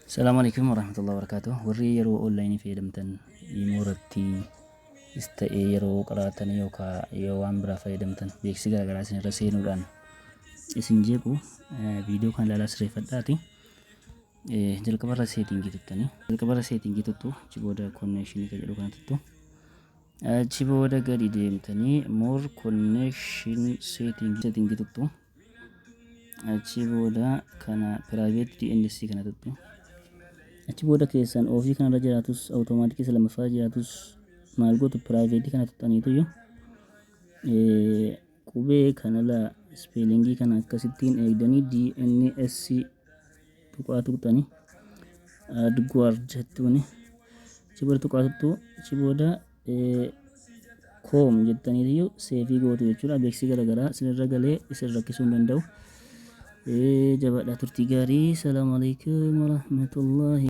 Salaamu alaikum warahmatullahi wabarakatuh. Warri yeroo onlaayinii fayyadamtan imoo irratti ta'ee yeroo qaraatan yookaan yoo waan biraa fayyadamtan beeksisi garaagaraa isin irra seenuudhaan isin jeequ, viidiyoo kana ilaalaa sirreeffadhaati. Jalqabarra setting tuttanii, jalqabarra setting tuttu, achi booda connection kan jedhu kana tuttu, achi booda gadi deemtanii more connection setting tuttu, achi booda kana private DNS kana tuttu. Achi booda keessan off kanarra jiraatus, automatic isa lammaffaa jiraatus, maal gootu? Private kana tuttaniitu qubee kana la spelling kana akkasittiin eegdanii DNS tuqaa tuqxanii AdGuard jettuuni. Achi booda tuqaa tuttu, achi booda com jettaniitu save gootu jechuudha. Beeksisi garaagaraa isinirra galee isin rakkisuu hin danda'u. Jabaadhaa, turtii gaarii. Salaamu alaikum warahmatullahi.